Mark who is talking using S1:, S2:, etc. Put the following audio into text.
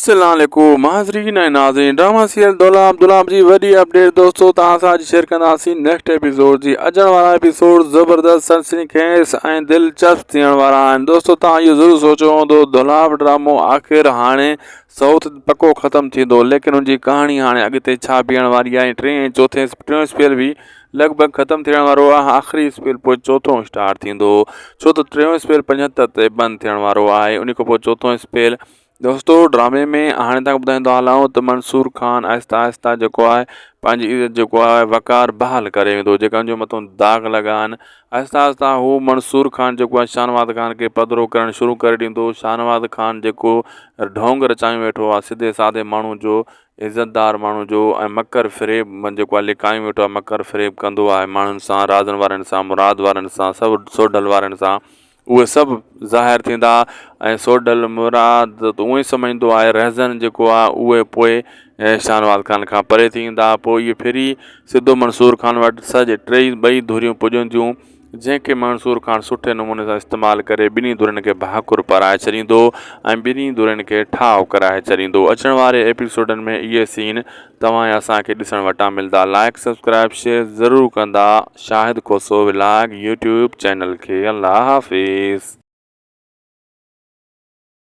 S1: السلام عليڪم حاضرين ۽ ناظرين ڊراما سيريل دولاب دولاب جي وڏي اپڊيٽ دوستو توهان سان اڄ شيئر ڪنداسين نيڪسٽ ايپيسوڊ جي اچڻ وارا ايپيسوڊ زبردست سنسني خيز ۽ دلچسپ ٿيڻ وارا آهن دوستو توهان اهو ضرور سوچيو هوندو دولاب ڊرامو آخر هاڻي سائوٿ پڪو ختم ٿيندو ليڪن ان جي ڪهاڻي هاڻي اڳتي ڇا بيهڻ واري آهي ٽئين ۽ چوٿين ٽيون اسپيل به لڳ ڀڳ ختم ٿيڻ وارو آهي آخري اسپيل پوء چوٿون اسٽارٽ ٿيندو ڇو ته ٽيون اسپيل پنجهتر تي بند ٿيڻ وارو آهي ان کان پوء چوٿون اسپيل دوستو ڊرامي ۾ هاڻي تان ٻڌائيندو هلان ته منصور خان آهستي آهستي جيڪو آهي پنهنجي عزت جيڪو آهي وقار بحال ڪري ويندو جيڪا ان جو مٿو داغ لڳا آهن آهستي آهستي هو منصور خان جيڪو آهي شاهنواز خان کي پڌرو ڪرڻ شروع ڪري ڏيندو شاهنواز خان جيڪو ڍونگ رچايون ويٺو آهي سڌي سادي ماڻهو جو عزتدار ماڻهو جو ۽ مڪر فريب جيڪو آهي لڪايون ويٺو آهي مڪر فريب ڪندو آهي ماڻهن سان رازن وارن سان مراد وارن سان سڀ سوڍل وارن سان اهي سڀ ظاهر ٿيندا ۽ سوڍل مراد ته اونئن ئي سمجهندو آهي رهزن جيڪو آهي اهي پوء شاهنواز خان کان پري ٿي ويندا پوء اهي ڦري سڌو منصور خان وٽ سڄي ٽيئي ٻئي ڌريون پڄنديون جنهن کي منصور خان سٺي نموني سان استعمال ڪري ٻنهي ڌرين کي ڀاڪر پارائي ڇڏيندو ۽ ٻنهي ڌرين کي ٺاهه ڪرائي ڇڏيندو اچڻ واري ايپيسوڊن ۾ اهي سين توهان ۽ اسان کي ڏسڻ وٽان ملدا لائڪ سبسڪرائب شيئر ضرور ڪندا Shahid Khoso vlog YouTube channel کي الله حافظ.